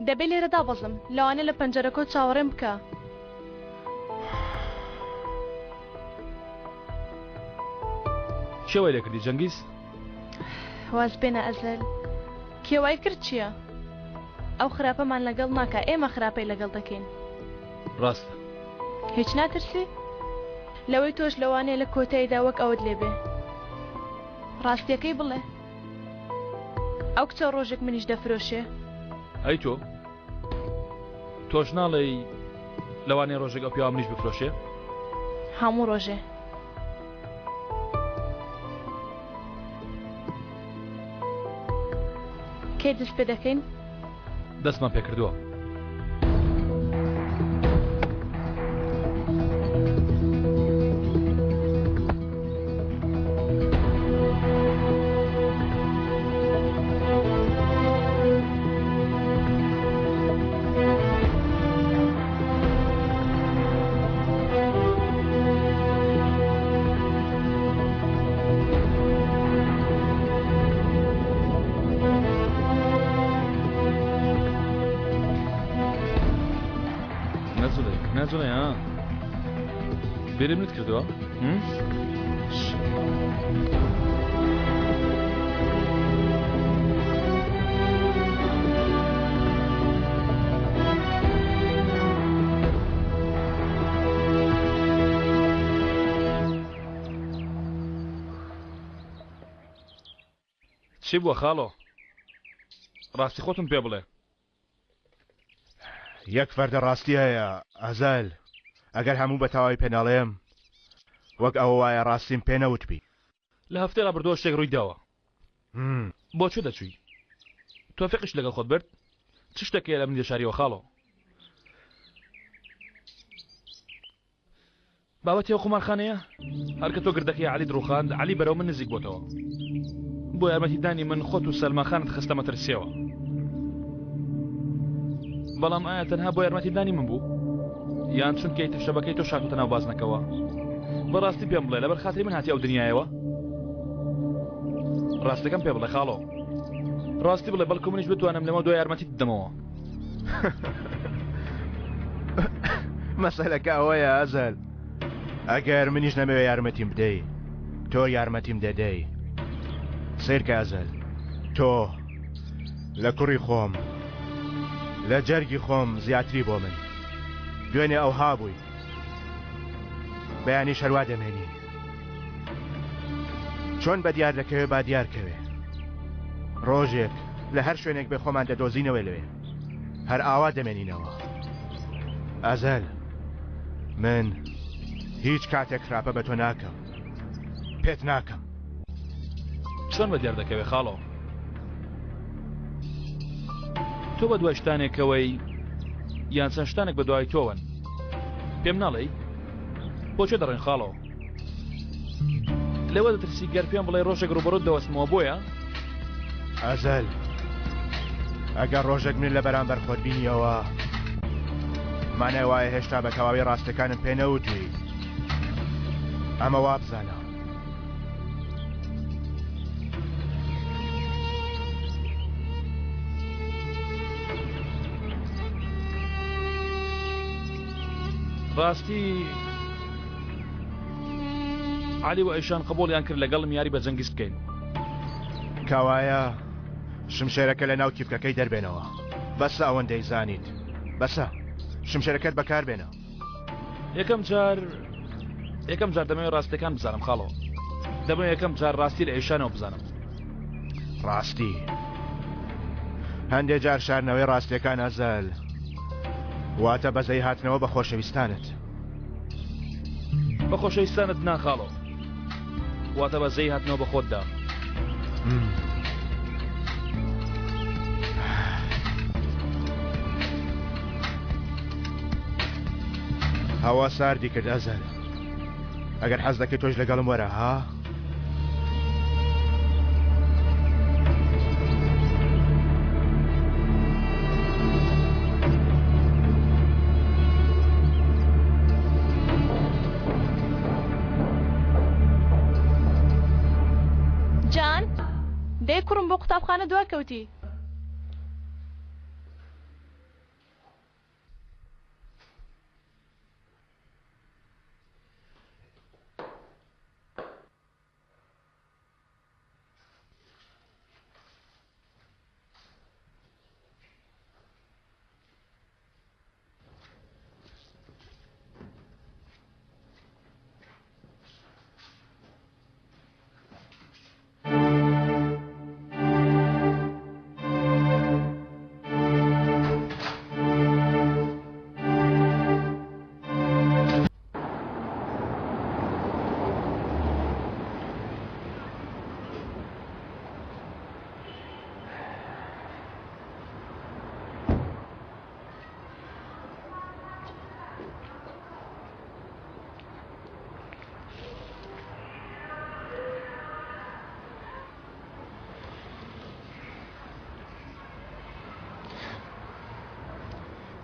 دەبێ لێرە دابەزم. لەوانەیە لە پەنجەرەکەوە چاوەڕێم بکا. کێ وای لێکردی جەنگیز؟ واز بێنە ئەزەل. کێ وای کرد چییە؟ ئەو خراپەمان لەگەڵ ناکا ئێمە خراپەی لەگەڵ دەکەین. ڕاستە. هیچ ناترسی؟ لەوەی تۆش لەوانەیە لە کۆتاییدا وەک ئەوت لێ بێ. ڕاستیەکەی بڵێ. ئەو کچە ڕۆژێک منیش دەفرۆشێ. ئەی تۆ؟ تۆش ناڵێی لەوانەیە ڕۆژێک ئەو پیاوە منیش بفرۆشێ؟ هەموو ڕۆژێ. کەی دەست پێ دەکەین؟ دەستمان پێکردووە. نەجوڵێ نەجوڵێ ها بیرم نت کردووە چی بووە خاڵۆ؟ ڕاستی خۆتم پێ بڵێ. یەک فەردە ڕاستی هەیە ئەزەل ئەگەر هەموو بە تەواوی پێ نەڵێم وەک ئەوە وایە ڕاستیم پێ نەوتبی. لە هەفتەی ڕابردووە شتێک ڕووی داوە. بۆ کوێ دەچووی؟ تۆفیقیشت لەگەڵ خۆت برد؟ چ شتێک هەیە لە منی دەشاریەوە خاڵۆ؟ بابەتی ئەو قومارخانەیە؟ هەر کە تۆ گردەکەی عەلیت ڕووخاند، عەلی بەرەو من نزیک بۆتەوە. بۆ یارمەتیدانی من خۆت و سەلما خانت خستە مەترسییەوە. بەڵام ئایا تەنها بۆ یارمەتیدانی من بوو؟ یان چونکە ئیتر شەبەکەی تۆ شاردووتە ناو بازنەکەوە؟ بەڕاستی پێم بڵێ لەبەر خاتری من هاتی ئەو دنیایەوە؟ ڕاستەکەم پێ بڵێ خاڵۆ. ڕاستی بڵێ بەڵکو منیش بتوانم لەمە دو یارمەتیت بدەمەوە. مەسەلەکە ئەوەیە ئەزەل ئەگەر منیش نەمەوێ یارمەتیم بدەی تۆ یارمەتیم دەدەی سیرکە ئەزەل تۆ لە کوڕی خۆم لە جەرگی خۆم زیاتری بۆ من دوێنێ ئەوها بووی بەیانی شەروا دەمێنی چۆن بە دیار دەکەوێ با دیار کەوێ ڕۆژێک لە هەر شوێنێک بێ خۆمان دەدۆزینەوە لەوێ هەر ئاوا دەمێنینەوە ئەزەل من هیچ کاتێک خراپە بە تۆ ناکەم پێت ناکەم چۆن بە دیار دەکەوێ خاڵۆ تۆ بە دوای شتانێکەوەی یان چەند شتانێک بە دوای تۆوەن پێم ناڵێی بۆ چێ دەڕێن خاڵۆ لەوە دەترسی گەر پێم بڵێ ڕۆژێک ڕوبەڕوت دەوەستمەوە بۆیە ئەزەل ئەگەر ڕۆژێک من لە بەرامبەر خۆت بینیەوە مانای وایە هێشتا بە تەواوی ڕاستەکانم پێ نەوتوی ئەمە وابزانە ڕاستی عەلی و ئەیشان قبوڵیان کرد لەگەڵم یاری بە جەنگیز بکەین. کەوایە شمشێرەکە لە ناو کیفکەکەی دەربێنەوە. بەسە ئەوەندەی زانیت. بەسە. شمشێرەکەت بەکار بێنە. یەکەم جار یەکەم جار دەمەوێت ڕاستیەکان بزانم خاڵۆ. دەمەوێت یەکەم جار ڕاستی لە ئەیشانەوە بزانم. ڕاستی. هەندێ جار شاردنەوەی ڕاستیەکان ئەزەل واتە بەزەی هاتنەوە بە خۆشەویستانت. بە خۆشەویستانت نا خاڵۆ واتە بەزەی هاتنەوە بە خۆتدا. هەوا ساردی کرد ئەزەل ئەگەر حەز دەکەی تۆش لەگەڵم وەرە ها؟ جان، دەی کوڕم بۆ قوتابخانە دواکەوتی.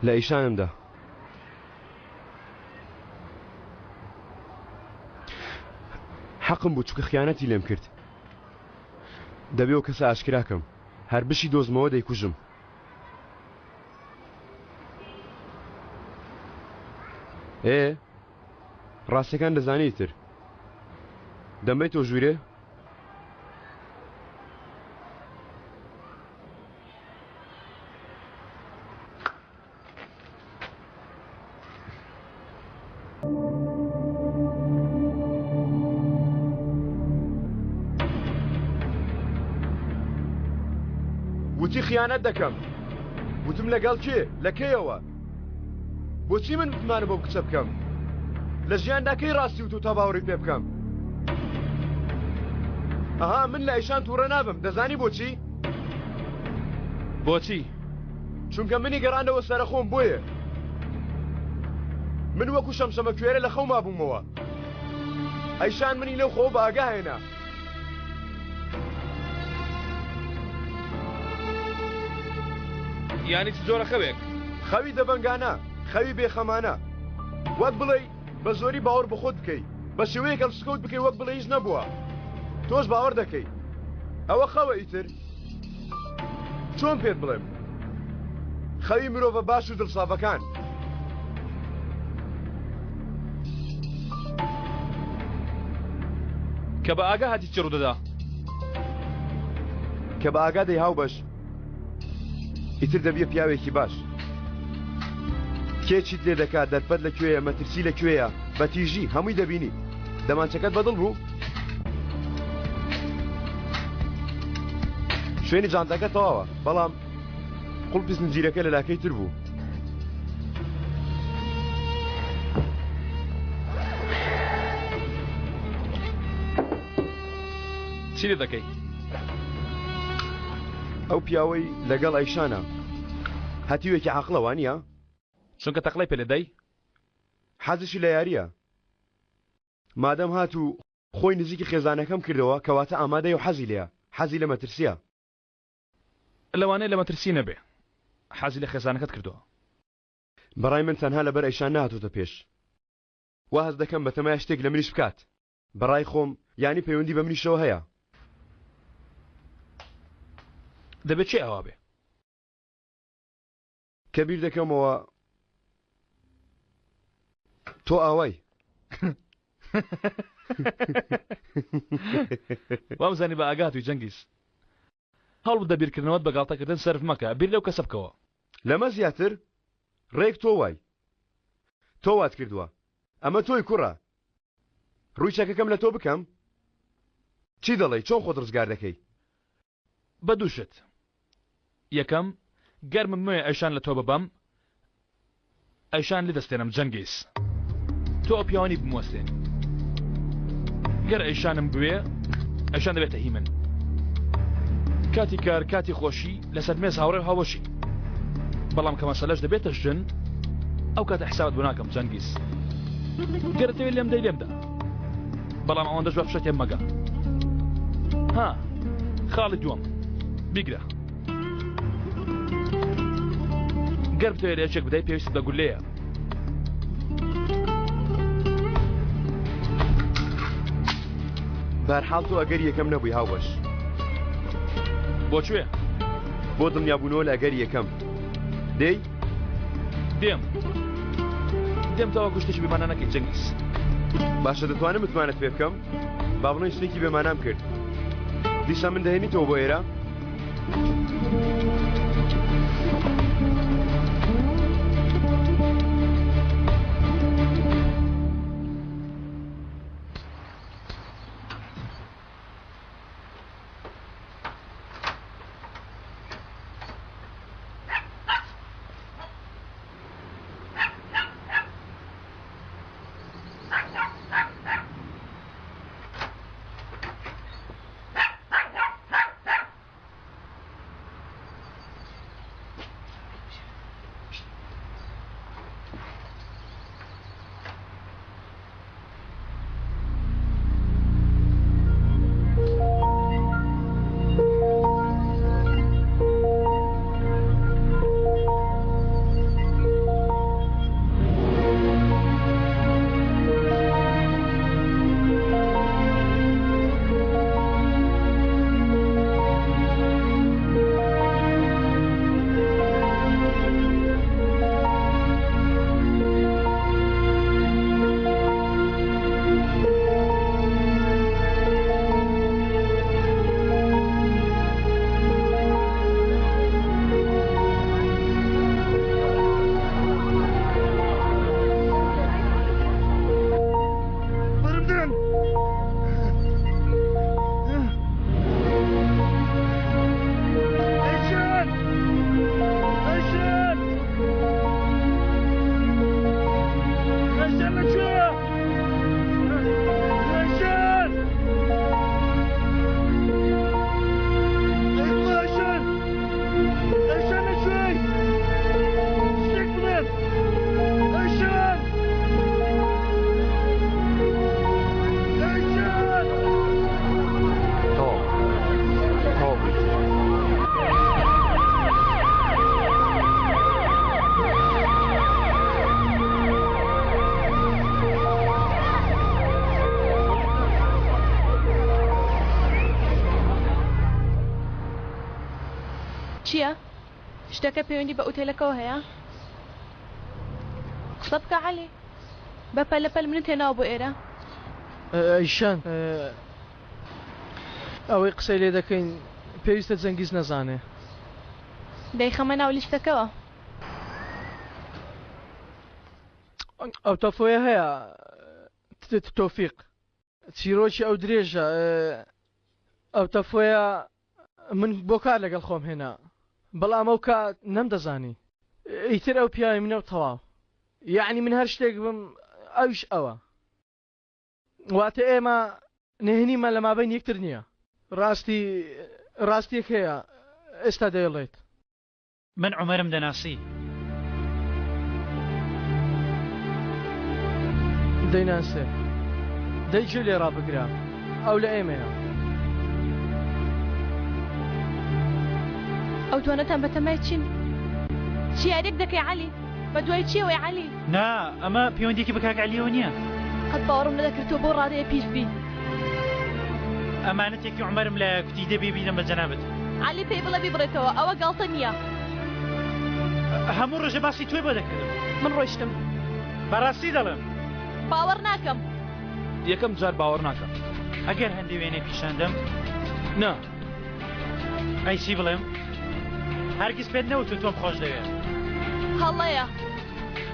لە ئیشانمدا. حەقم بوو چونکە خیانەتی لێم کرد. دەبێ ئەو کەسە ئاشکرا کەم. هەر بشی دۆزمەوە دەیکوژم. ئێ ڕاستەکان دەزانی تر. دەمبەیتەوە ژوورێ؟ وتی خیانەت دەکەم وتم لەگەڵ کێ لە کەیەوە بۆچی من متمانە بۆ کچە بکەم لە ژیاندا کەی ڕاستی وتو تا باوەڕی پێ بکەم ئەها من لە ئیشان تووڕە نابم دەزانی بۆچی بۆچی چونکە منی گەڕاندەوە سەرەخۆم بۆیە من وەکو شەمشەمە کوێرە لە خەو مابوومەوە ئەیشان منی لەو خۆ بە ئاگا هێنا یانی چ جۆرە خەوێک؟ خەوی دەبەنگانە، خەوی بێخەمانە. وەک بڵێی بە زۆری باوەڕ بە خۆت بکەی، بە شێوەیەک هەڵسوکەوت بکەی وەک بڵێی هیچ نەبووە. تۆش باوەڕ دەکەی. ئەوە خەوە ئیتر. چۆن پێت بڵێم؟ خەوی مرۆڤە باش و دڵسافەکان. کە بە ئاگا هاتی چی ڕوودەدا؟ کە بە ئاگا دەی هاوبەش ئیتر دەبیە پیاوێکی باش. کێ چیت لێ دەکات، دەرفەت لە کوێیە، مەترسی لە کوێیە، بە تیژی هەمووی دەبینی. دەمانچەکەت بەدڵ بوو؟ شوێنی جانتاکە تەواوە، بەڵام قوڵپی زنجیرەکە لە لاکەی تر بوو. چی لێ دەکەی؟ ئەو پیاوەی لەگەڵ ئەیشانە هەتیوێکی عاقڵە وانییە؟ چونکە تەقلەی پێ لێدای؟ حەزیشی لە یارییە. مادەم هات و خۆی نزیکی خێزانەکەم کردەوە کەواتە ئامادەیە و حەزی لێیە، حەزی لە مەترسییە. لەوانەیە لە مەترسی نەبێ. حەزی لە خێزانەکەت کردووە. بەڕای من تەنها لەبەر ئەیشان نەهاتۆتە پێش. وا هەست دەکەم بەتەمایە شتێک لە منیش بکات. بەڕای خۆم یانی پەیوەندی بە منیشەوە هەیە. دەبێ کێ ئاوا بێ؟ کە بیر دەکەمەوە تۆ ئاوای. وامزانی بە ئاگاتوی جەنگیز. هەوڵبدە بیرکردنەوەت بە گاڵتەکردن سەرف مەکە، بیر لەو کەسە بکەوە. لەمە زیاتر ڕێک تۆ وای. تۆ وات کردووە. ئەمە تۆی کوڕە. ڕووی چەکەکەم لە تۆ بکەم؟ چی دەڵێی چۆن خۆت ڕزگار دەکەی؟ بە دوو شت. یەکەم، گەر بمەوێ ئەیشان لە تۆ ببەم، ئەیشان لێ دەستێنم جەنگیز. تۆ ئەو پیاوە نی بموەستێنی. گەر ئەیشانم بوێ، ئەیشان دەبێتە هی من. کاتی کار، کاتی خۆشی، لەسەر مێز هاوڕێ و هاوبەشین. بەڵام کە مەسەلەش دەبێتە ژن، ئەو کاتە حسابت بۆ ناکەم جەنگیز. گەر دەتەوێ لێم دەی لێم دە. بەڵام ئەوەندەش بە فشە تێم مەگە. ها، خاڵی دووەم. بیگرە. گەر بتەوێت لە یەکێک بدەی پێویستت بە گولەیە. بەرحاڵ تۆ ئەگەری یەکەم نەبووی هاوبەش. بۆ کوێ؟ بۆ دڵنیابوونەوە لە ئەگەری یەکەم. دێی؟ دێم. دێم تاوەکو شتێکی بێمانا نەکەی جەنگیز. باشە دەتوانم متمانەت پێ بکەم؟ با بڵێین شتێکی بێمانام کرد. دیسان من دەهێنیتەوە بۆ ئێرە؟ شتەکە پەیوەندی بە ئوتێلەکەوە هەیە؟ قسە بکە عەلی. بە پەلە پەل منت هێناوە بۆ ئێرە. ئەیشان ئەوەی قسەی لێ دەکەین پێویستە جەنگیز نەزانێ. دەیخەمە ناو لیستەکەوە. ئەو تەفۆیە هەیە تۆفیق. چیرۆکی ئەو درێژە ئەو تەفۆیە من بۆ کار لەگەڵ خۆم هێنا بەڵام ئەو کات نەمدەزانی ئیتر ئەو پیاوی منە و تەواو یەعنی من هەر شتێک بم ئەویش ئەوە واتە ئێمە نهێنیمان لە مابەین یەکتر نییە ڕاستی ڕاستیەک هەیە ئێستا دەیڵێت. من عومەرم دەناسی. دەیناسێ. دەی گوێ لێ ڕابگرە. ئەو لە ئێمەیە. ئەو دوانەتان بەتەمای چین؟ چ یاریەک دەکەی عەلی؟ بە دوای چیەوەی عەلی؟ نا ئەمە پەیوەندیەکی بە کاک عەلیەوە نییە. قەت باوەڕم نەدەکرد تۆ بەو ڕادەیە پیس بی. ئەمانەتێکی عومەرم لایە کوتی دەبێ بیدەم بە جەنابت. عەلی پێی بڵێ بیبڕێتەوە ئەوە گاڵتە نییە. هەموو ڕۆژێ باسی تۆی بۆ دەکردم. من ڕۆیشتم. بەڕاستی دەڵێم. باوەڕ ناکەم. یەکەم جار باوەڕ ناکەم. ئەگەر هەندێ وێنەی پیشان دەم. نا. ئەی چی بڵێم؟ هەرگیز پێت نەوتووم تۆم خۆش دەوێ. هەڵەیە.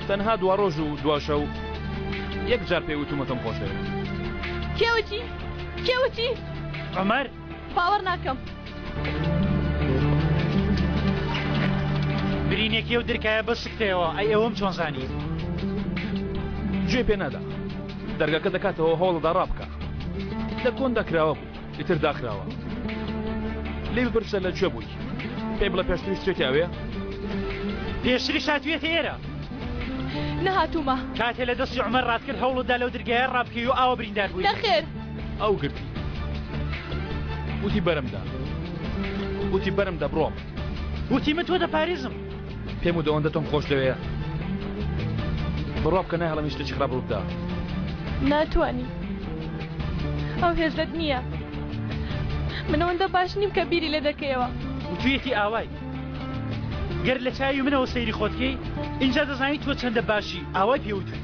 تەنها دوا ڕۆژ و دوا شەو یەک جار پێی وتومە تۆم خۆش دەوێ. کێ وتی؟ کێ وتی؟ عومەر. باوەڕ ناکەم. برینێکی ئەو درکایە بە سکتەیەوە، ئەی ئەوەم چۆن زانی؟ گوێی پێ نادا. دەرگاکە دەکاتەوە هەوڵدەدا ڕابکا. لە کۆندا کراوە بوو. ئیتر داخراوە. لێی بپرسە لە کوێ بووی؟ پێی بڵێ پێشتریش چوویتە ئەوێ؟ پێشتریش هاتوویەتە ئێرە؟ نەهاتوومە. کاتێ لە دەستی عومەر ڕاتکرد هەوڵت دا لەو درگایە ڕابکەی و ئاوا بریندار بووی؟ نەخێر. ئەو گرتی. وتی بەرم دە. وتی بەرم دە بڕۆم. وتی من تۆ دەپارێزم. پێم وت ئەوەندە تۆم خۆش دەوێ بڕوا بکە ناهێڵم هیچ شتێکی خراپ ڕووبدا. ناتوانی. ئەو هێزەت نییە. من ئەوەندە باش نیم کە بیری لێ دەکەیەوە. وتویەتی ئاوای. گەر لە چاوی منەوە سەیری خۆت کەی ئینجا دەزانی تۆ چەندە باشی ئاوای پێ وتوی.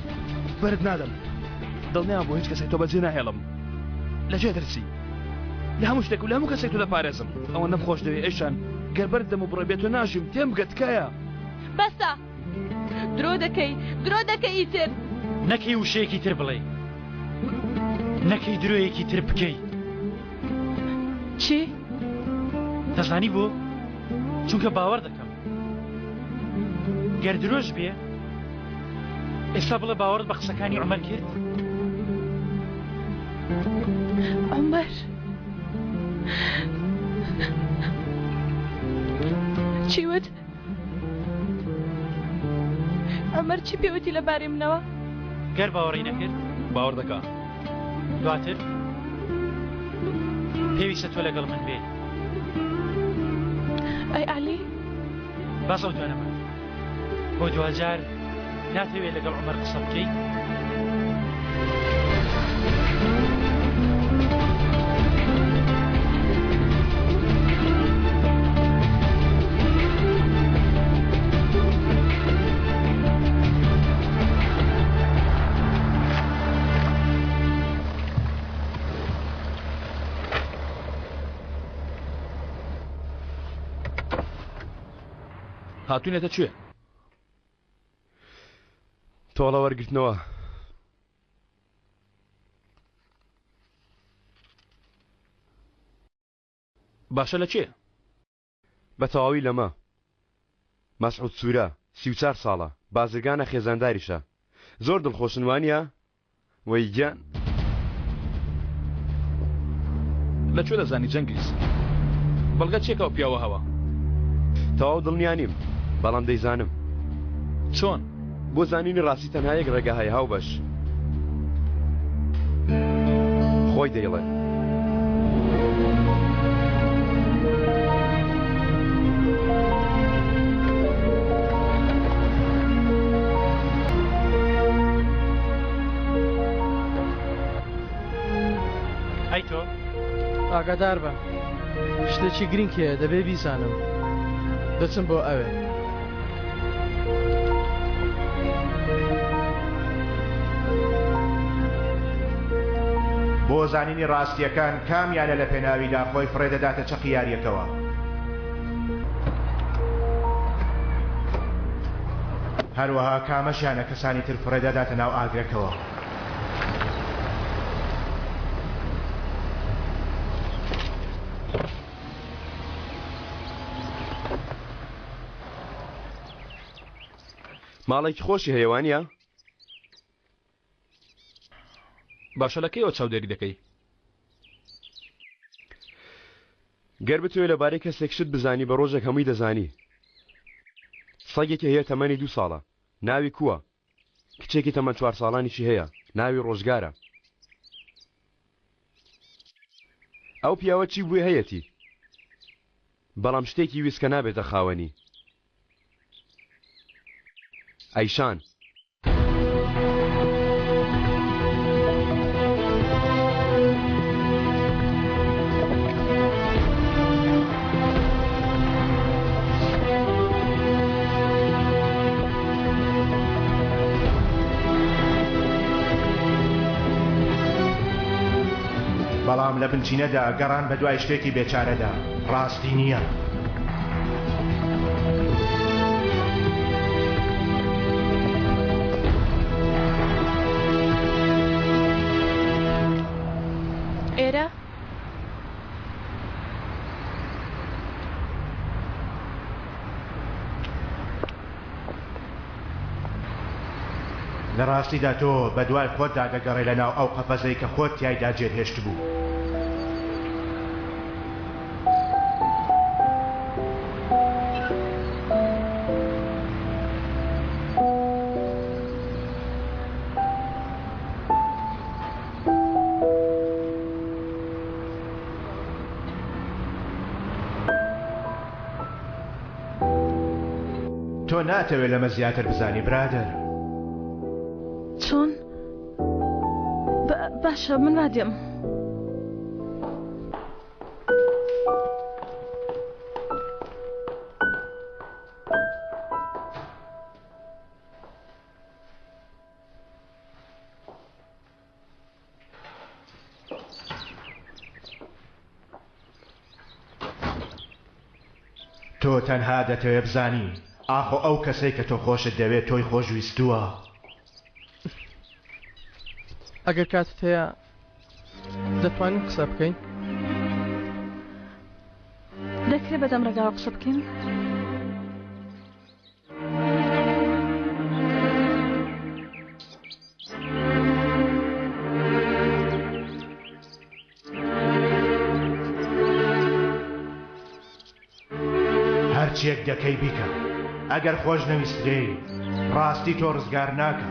بەرت نادەم. دڵنیام بۆ هیچ کەسێک تۆ بەجێ ناهێڵم. لە جێ دەرچی. لە هەموو شتێک و لە هەموو کەسێک تۆ دەپارێزم. ئەوەندەم خۆش دەوێی ئەیشان. گەر بەرت دەم و بڕۆی بێ تۆ ناژیم. تێم بگە تکایە. بەسە. درۆ دەکەی. درۆ دەکەی ئیتر. نەکەی وشەیەکی تر بڵێی. نەکەی درۆیەکی تر بکەی. چی؟ دەزانی بۆ؟ چونکە باوەڕ دەکەم گەر درۆش بێ ئێستا بڵێ باوەڕت بە قسەکانی عومەر کرد؟ عومەر چی وت؟ عومەر چی پێوتی لەبارەی منەوە؟ گەر باوەڕی نەکرد؟ باوەڕ دەکا. دواتر پێویستە تۆ لەگەڵ من بێ. ئەی عەلی؟ باس ئەو دوانەمان بۆ دواجار ناتەوێت لەگەڵ عومەر قسە بکەیت؟ هاتوینەتە کوێ؟ تۆڵە وەرگرتنەوە. باشە لە کێ؟ بە تەواوی لەمە. مەسعود سوورە، 34 ساڵە، بازرگانە خێزانداریشە. زۆر دڵخۆشن وانییە؟ وەی گیان. لە کوێ دەزانی جەنگیز؟ بەڵگە چیە کە ئەو پیاوە هەوە؟ تەواو دڵنیا نیم، بەڵام دەیزانم. چۆن؟ بۆ زانینی ڕاستی تەنها یەک ڕێگا هەیە هاوبەش. خۆی دەیڵێ. ئەی تۆ؟ ئاگادار بە شتێکی گرنگ هەیە دەبێ بیزانم. دەچم بۆ ئەوێ. بۆ زانینی ڕاستییەکان کام یانە لە پێناویدا خۆی فڕێ دەداتە چەقی یارییەکەوە؟ هەروەها کامەش یانە کەسانی تر فڕێ دەداتە ناو ئاگرەکەوە؟ ماڵێکی خۆشی هەیە وانە؟ باشە لە کەیەوە چاودێری دەکەی؟ گەر بتەوێ لەبارەی کەسێک شت بزانی بە ڕۆژێک هەمووی دەزانی. سەگێکی هەیە تەمەنی دوو ساڵە ناوی کووە کچێکی تەمەن چوار ساڵانیشی هەیە ناوی ڕۆژگارە. ئەو پیاوە چی بووێ هەیەتی بەڵام شتێکی ویست کە نابێتە خاوەنی. ئەیشان. بەڵام لە بنچینەدا گەڕان بەدوای شتێکی بێچارەدا ڕاستی نییە. ئێرە؟ لە ڕاستیدا تۆ بەدوای خۆتدا دەگەڕێی لەناو ئەو قەفەزەی کە خۆت تیایدا جێتهێشتبوو. تۆ ناتەوێ لەمە زیاتر بزانی برادەر. چۆن؟ باشە من وا دێم. تۆ تەنها دەتەوێ بزانی ئاخۆ ئەو کەسەی کە تۆ خۆشت دەوێت تۆی خۆشویستووە؟ ئەگەر کاتت هەیە دەتوانین قسە بکەین؟ دەکرێت بەدەم ڕێگاوە قسە بکەین؟ هەرچیەک دەکەی بیکە ئەگەر خۆش نەویسترێی ڕاستی تۆ ڕزگار ناکا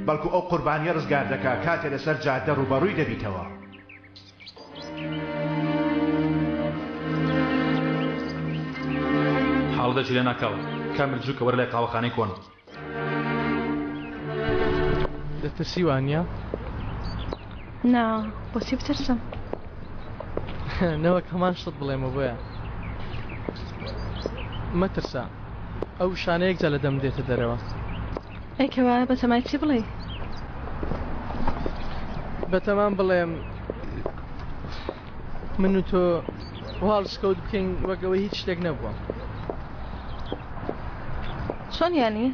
بەڵکو ئەو قوربانیە ڕزگار دەکا کاتێ لەسەر جادە ڕوبەڕوی دەبیتەوە. حاڵەتێکی لەناکاو، کامل زوو کە وەرە لای قاوەخانەی کۆن. دەترسی وانیە؟ نا بۆچی بترسم؟ نەوەک هەمان شتت بڵێمەوە بۆیە. مەترسە ئەو وشانە یەکجار لە دەمم دێتە دەرەوە. ئەی کەوایە بەتەمای چی بڵێی؟ بەتەمام بڵێم من و تۆ هەڵسکەوت بکەین وەک ئەوەی هیچ شتێک نەبووە. چۆن یانی؟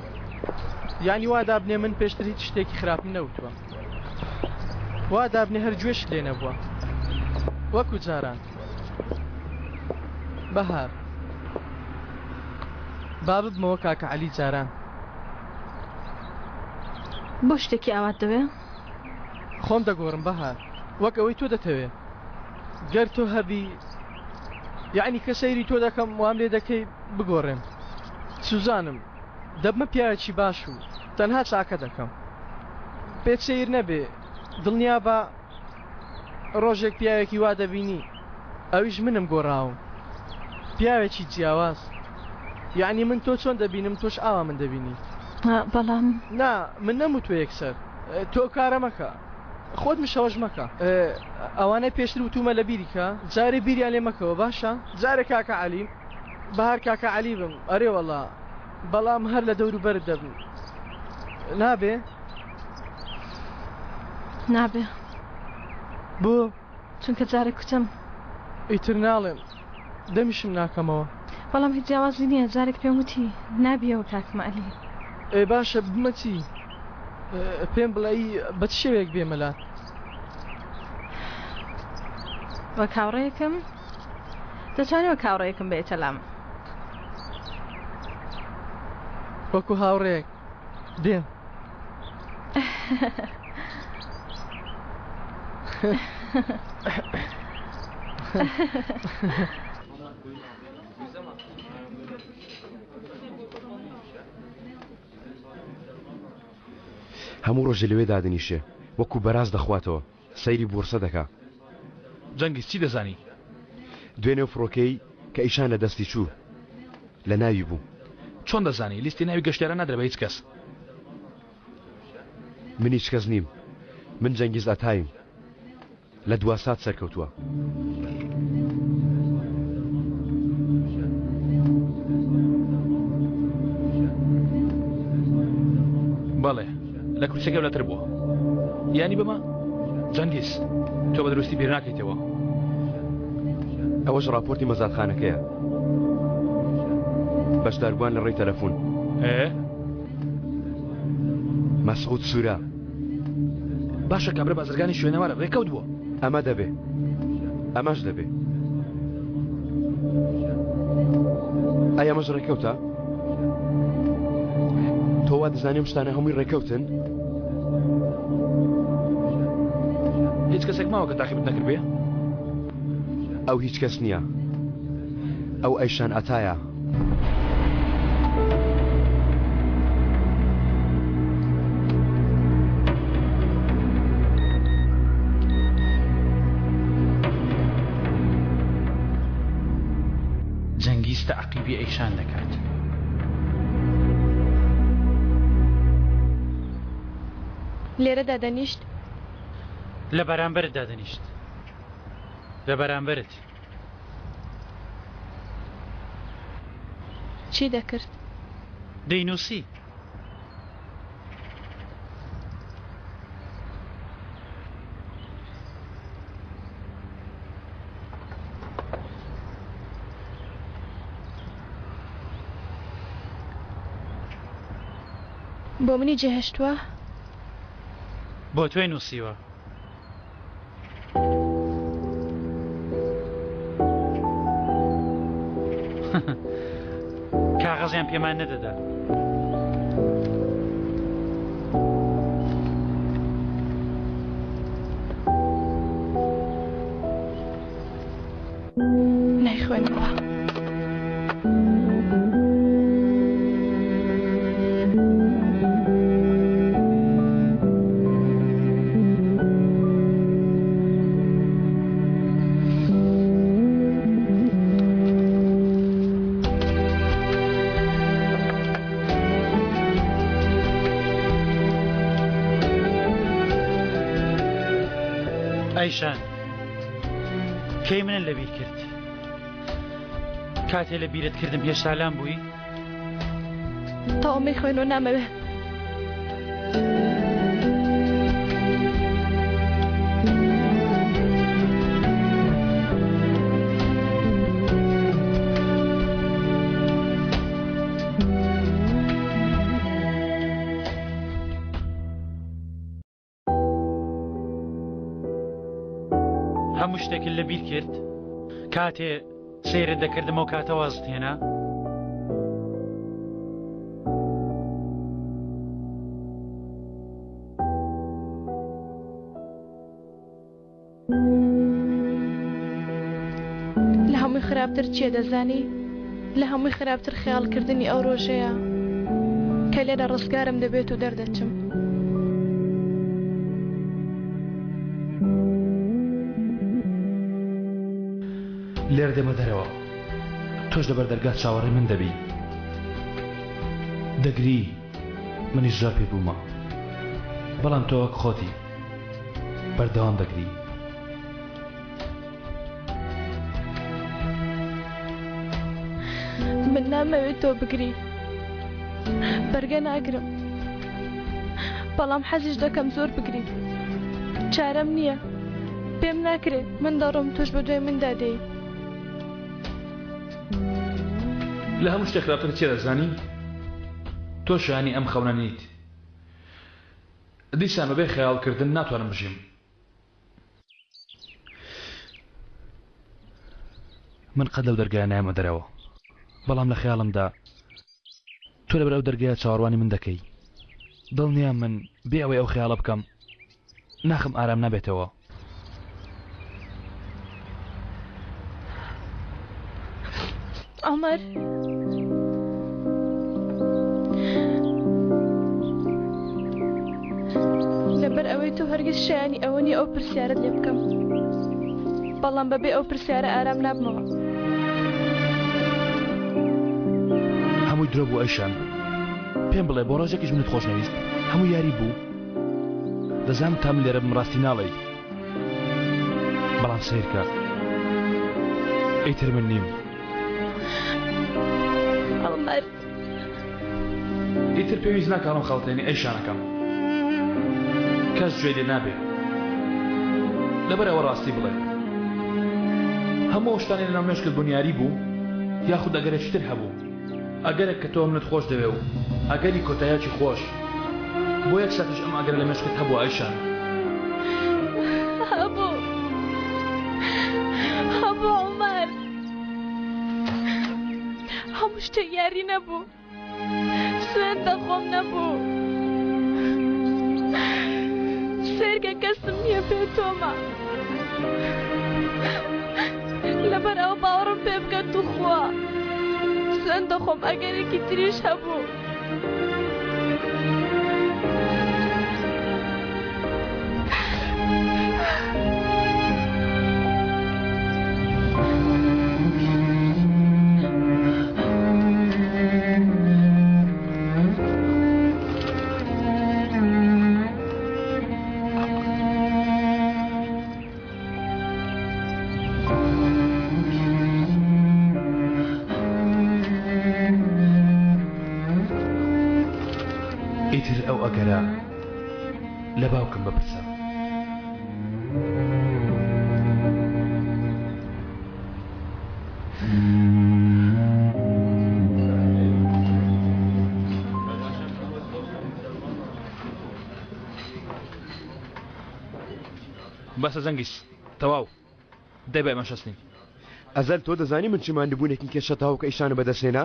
یانی وا دابنێ من پێشتر هیچ شتێکی خراپم نەوتووە. وا دابنێ هەر گوێشت لێ نەبووە. وەکو جاران. بەهار. با ببمەوە کاکە عەلی جاران. بۆ شتێکی ئاوات دەوێ؟ خۆم دەگۆڕم بەهار. وەک ئەوەی تۆ دەتەوێ. گەر تۆ هەبی یەعنی کە سەیری تۆ دەکەم وام لێ دەکەی بگۆڕێم. سوزانم دەبمە پیاوێکی باش و تەنها چاکە دەکەم. پێت سەیر نەبێ دڵنیابە ڕۆژێک پیاوێکی وا دەبینی ئەویش منم گۆڕاوم. پیاوێکی جیاواز. یەعنی من تۆ چۆن دەبینم تۆش ئاوا من دەبینی. بەڵام. نا من نەموتوە یەکسەر تۆ ئەو کارە مەکە. خۆت مشەوەش مەکە ئەوانەی پێشتر وتومە لە بیری کە جارێ بیریان لێ مەکەوە باشە جارێ کاکە عەلی. بەهار کاکە عەلی بم ئەرێ وەڵا بەڵام هەر لە دەور و بەرت دەبم نابێ؟ نابێ. بۆ؟ چونکە جارێک کوتم. ئیتر ناڵێم دەمیشم ناکەمەوە. بەڵام هیچ جیاوازی نییە جارێک پێم وتی نابیەوە کاکم عەلی. ئێ باشە بمە چی؟ پێم بڵێ ئەی بە چ شێوەیەک بێمە لات؟ وەک هاوڕێیەکم دەتوانی وەک هاوڕێیەکم بێیتە لام. وەکو هاوڕێیەک دێم. هەموو ڕۆژێ لەوێ دادەنیشێ وەکو بەراز دەخواتەوە سەیری بۆرسە دەکا. جەنگیز چی دەزانی؟ دوێنێ ئەو فڕۆکەی کە ئیشان لە دەستی چوو لە ناوی بوو. چۆن دەزانی؟ لیستی ناوی گەشتیاران نادرێ بە هیچ کەس. من هیچ کەس نیم. من جەنگیز ئەتایم. لە دوا سات سەرکەوتووە. بەڵێ لە کورسەکە لەتر بووە یانی بەمە جەنگیز تۆ بە دروستی بیر ناکەیتەوە ئەوەش راپۆرتی مەزادخانەکەیە بەشداربووان لە ڕێی تەلەفۆن ئێ مەسعود سوورە باشە کابرا بازرگانی شوێنەوارە ڕێکەوت بووە. ئەمە دەبێ ئەمەش دەبێ ئەی ئەمەش ڕێکەوتە تۆ وا دەزانیم شتانە هەمووی ڕێکەوتن هیچ کەسێک ماوە کە تاقیبت نەکردبێ ئەو هیچ کەس نییە ئەو ئەیشان ئەتایە جەنگیز تەعقیبی ئەیشان دەکات. لێرە دادەنیشت؟ لە بەرامبەرت دادەنیشت. لە بەرامبەرت. چی دەکرد؟ دەینووسی. بۆ منی جێهێشتووە؟ بۆ تۆی نووسیوە. کاغەزیان پێمان نەدەدا. نایخوێنمەوە. ئەیشان کەی منت لەبیر کرد کاتێ لە بیرت کردم هێشتا لام بووی تەواو مەیخوێنەوە نامەوێ. هەموو شتێکت لەبیر کرد کاتێ سەیرت دەکردم ئەو کاتە وازت هێنا؟ لە هەمووی خراپتر چییە دەزانی؟ لە هەمووی خراپتر خەیاڵکردنی ئەو ڕۆژەیە کە لێرە ڕزگارم دەبێت و دەردەچم. لێرە دێمە دەرەوە تۆش لەبەر دەرگا چاوەڕێی من دەبی دەگری منیش زۆر پیر بوومە بەڵام تۆ وەک خۆتی بەردەوام دەگری. من نامەوێت تۆ بگری. بەرگە ناگرم. بەڵام حەزیش دەکەم زۆر بگری. چارەم نییە. پێم ناکرێ. من دەڕۆم تۆش بە دوای مندا دێی. لە هەموو شتێک خراپتر چیە دەزانی؟ تۆ شایانی ئەم خەونە نیت. دیسان بەبێ خەیاڵکردن ناتوانم بژیم. من قەت لەو دەرگایە نایەمە دەرەوە. بەڵام لە خەیاڵمدا تۆ لەبەر ئەو دەرگایە چاوەڕوانی من دەکەی. دڵنیام من بێ ئەوەی ئەو خەیاڵە بکەم ناخم ئارام نابێتەوە. عومەر. لەبەر ئەوەی تۆ هەرگیز شایانی ئەوە نیە ئەو پرسیارەت لێ بکەم. بەڵام بەبێ ئەو پرسیارە ئارام نابمەوە. هەمووی درۆ بوو ئەیشان. پێم بڵێ بۆ ڕۆژێکیش منت خۆش نەویست؟ هەموو یاری بوو؟ دەزانم تا من لێرە بم ڕاستی ناڵێی. بەڵام سەیرکە ئیتر من نیم. عومەر. ئیتر پێویست ناکا هەڵمخەڵەتێنی ئەی شانەکەم. کەس گوێی لێ نابێ. لەبەر ئەوە ڕاستی بڵێ. هەموو ئەو شتانەی لەناو مێشکت بوون یاری بوو یاخود ئەگەرێکی تر هەبوو؟ ئەگەرێک کە تۆ منت خۆش دەوێ و ئەگەری کۆتاییەکی خۆش. بۆ یەک ساتیش ئەم ئەگەرە لە مێشکت هەبووە ئایشان؟ هەبوو. هەبوو عومەر. هەموو شتێک یاری نەبوو. سوێند دەخۆم نەبوو. سێرگە کەسم نییە بێ تۆمە. لەبەر ئەوە باوەڕم پێ بکە توخوا. سوێند دەخۆم ئەگەرێکی تریش هەبوو. ئیتر ئەو ئەگەرە لە باوکم بپرسە. بەسە جەنگیز تەواو دەی با ئێمەش هەستین. ئەزەل تۆ دەزانی من چ ماندبوونێکم کێشا تاوەکو ئەیشانم بەدەست هێنا؟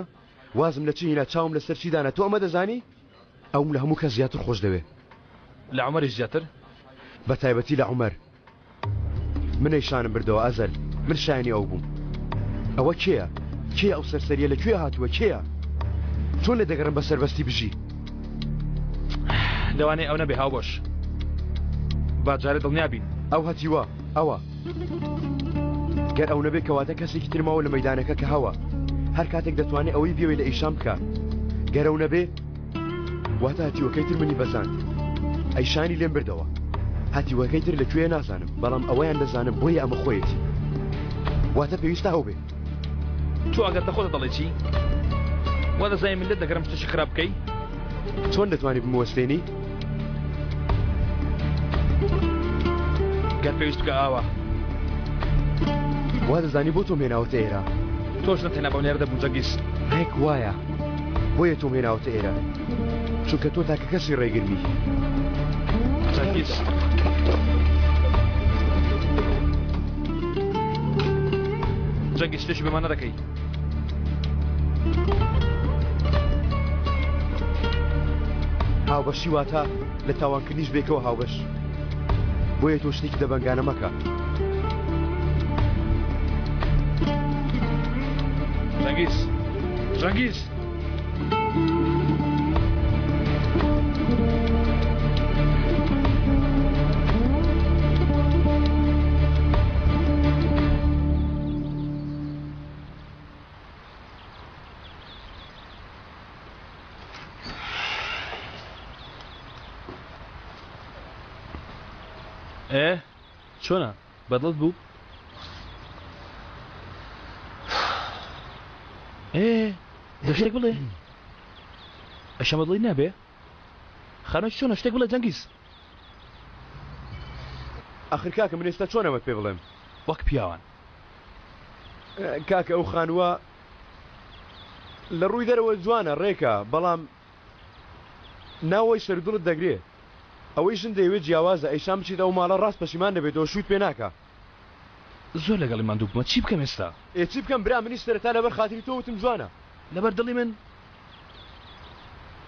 وازم لە چ هینا چاوم لەسەر چی دانا تۆ ئەمە دەزانی؟ ئەوم لە هەموو کەس زیاتر خۆش دەوێ. لە عومەریش زیاتر؟ بە تایبەتی لە عومەر. من ئەیشانم بردەوە ئەزەل من شایەنی ئەو بووم. ئەوە کێیە؟ کێیە ئەو سەرسەریە لە کوێ هاتووە کێیە؟ چۆن لێ دەگەڕێم بە سەربەستی بژی؟ لەوانەیە ئەو نەبێ هاوبەش. با جارێ دڵنیا بین. ئەو هەتیوە ئەوە. گەر ئەو نەبێ کەواتە کەسێکی تر ماوە لە مەیدانەکە کە هەوە. هەر کاتێک دەتوانێ ئەوەی بیەوێ لە ئەیشان بکا. گەر ئەو نەبێ واتە هەتیوەکەی تر منی بەزاند. ئەیشانی لێم بردەوە. هەتیوەکەی تر لە کوێیە نازانم بەڵام ئەوەیان دەزانم بۆیە ئەمە خۆیەتی. واتە پێویستە ئەو بێ. تۆ ئەگەر بە خۆتە دەڵێی چی؟ وا دەزانی من لێت دەگەڕێم شتێکی خراپ بکەی؟ چۆن دەتوانی بموەستێنی؟ گەر پێویست بکە ئاوا. وا دەزانی بۆ تۆم هێناوەتە ئێرە؟ تۆش نەتهێنا بەم لێرە دەبووم جەنگیز. ڕێک وایە. بۆیە تۆم هێناوەتە ئێرە. چونکە تۆ تاکە کەسی ڕێگرمی. جەنگیز. جەنگیز شتێکی بەمانە دەکەی. هاوبەشی واتە لە تاوانکردنیش بێکەوە هاوبەش. بۆیە تۆ شتێکی دەبەنگانە مەکە. جەنگیز جەنگیز ئێ چۆنە بەدڵت بوو؟ ئێ. شتێک بڵێ ئەشەمە دڵی نابێ خانۆ چۆنە شتێک بڵێ جەنگیز ئەخر کاکە من ئێستا چۆن ئەمەت پێ بڵێم وەک پیاوان کاکە ئەو خانووە لە ڕووی دەرەوە جوانە ڕێکە بەڵام ناوەی سەرودڵت دەگرێ ئەوەی ژن دەیەوێت جیاوازە ئەیشان بچیت ئەو ماڵە ڕاست پەشیمان دەبێتەوە شووت پێ ناکا. زۆر لەگەڵی ماندوو بوومە چی بکەم ئێستا؟ ئێ چی بکەم برا منیش سەرەتا لەبەر خاتری تۆ وتم جوانە. لەبەر دڵی من؟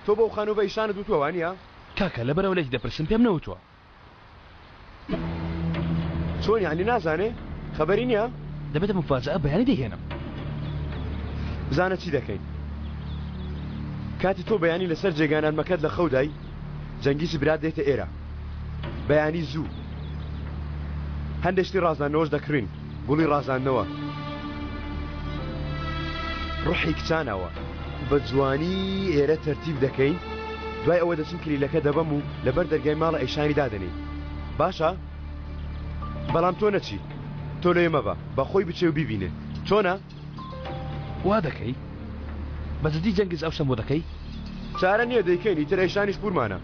تۆ بەو خانوو بە ئیشانت وتووە وانیە؟ کاکە لەبەرئەوە لێتی دەپرسم پێم نەوتووە. چۆن یانی نازانێ؟ خەبەری نیە؟ دەبێتە موفاجەئە بەیانی دەیهێنم. بزانە چی دەکەین کاتی تۆ بەیانی لەسەر جێگا نەرمەکەت لە خەودای جەنگیزی برات دێتە ئێرە بەیانی زوو هەندێک شتی ڕازاندنەوەش دەکڕین گوڵی ڕازاندنەوە ڕحی کچانەوە بە جوانی ئێرە تەرتیب دەکەین دوای ئەوە دەچم کلیلەکە دەبەم و لەبەر دەرگای ماڵە ئەیشانی دادەنێین باشە بەڵام تۆ نەچی تۆ لێ مەبە بە خۆی بچێ و بیبینێ چۆنە؟ وا دەکەی؟ بە جدی جەنگیز ئەو شتەم بۆ دەکەی؟ چارە نییە دەیکەین ئیتر ئەیشانیش پوورمانە.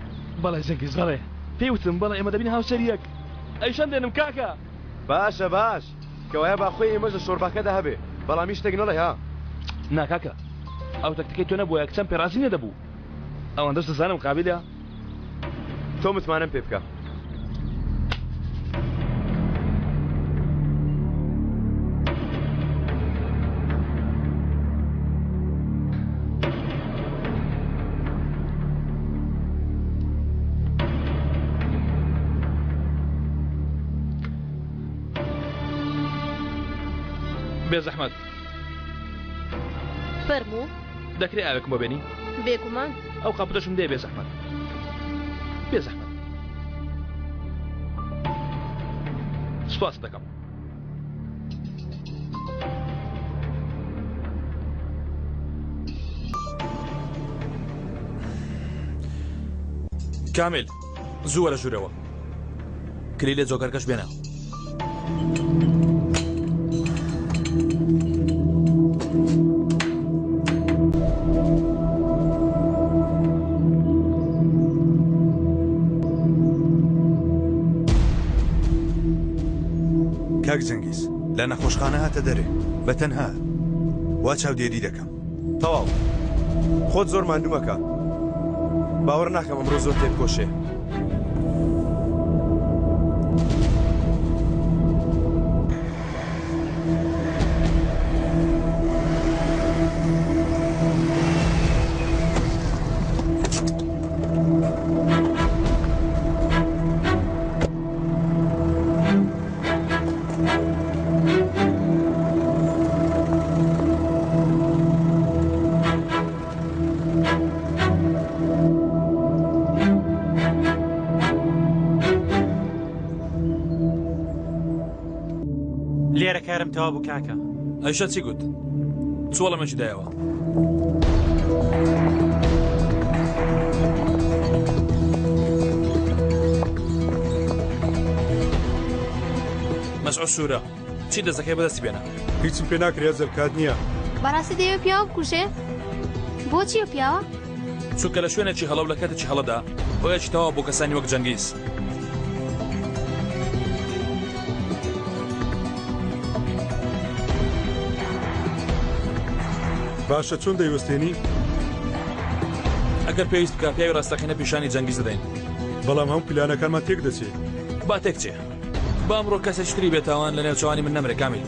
بەڵێ جەنگیز بەڵێ پێی وتم بەڵێ ئێمە دەبینە هاوسەری یەک ئەیشان دێنم کاکە. باشە باش کەوایە با خۆی ئێمەش لە شۆرباکەدا هەبێ بەڵام هیچ شتێک نەڵێ ها. نا کاکە ئەو تەکتیکەی تۆ نەبوایە کچەم پێ ڕازی نەدەبوو ئەوەندەش دەزانم قابیلە. تۆ متمانەم پێ بکە. بێزەحمەت فەرموو دەکرێ ئاوێکم بۆ بێنی بێگومان ئەو قاپوتەشم دێ بێزەحمەت بێزەحمەت سوپاست دەکەم. کامیل زوو وەرە ژوورەوە کلیلە جۆکەرکەش بێنە. کاک جەنگیز لە نەخۆشخانە هاتە دەرێ بە تەنها وا چاودێری دەکەم. تەواو خۆت زۆر ماندوو مەکە باوەڕ ناکەم ئەمڕۆ زۆر تێبکۆشێ. لێرە کارم تەوا بوو کاکە. ئەیشە چی گوت؟ چ وەڵامێکی دایەوە؟ مەسعود سوورە چی دەستەکەی بەدەستی بێنە. هیچم پێ ناکرێ ئەزەل کات نییە. بەڕاستی دەیەوێ پیاوە بکوژێ؟ بۆچی ئەو پیاوە؟ چونکە لە شوێنێکی هەڵە و لە کاتێکی هەڵەدا هۆیەکی تەواو بۆ کەسانی وەک جەنگیز. باشە چۆن دەیوەستێنی؟ ئەگەر پێویست بکا پیاوی ڕاستەقینە پیشانی جەنگیز دەدەین. بەڵام هەموو پلانەکانمان تێک دەچێ. با تێک چێ. با ئەمڕۆ کەسێکی تری بێتاوان لە نێوچەوانی من نەمرێ کامیل.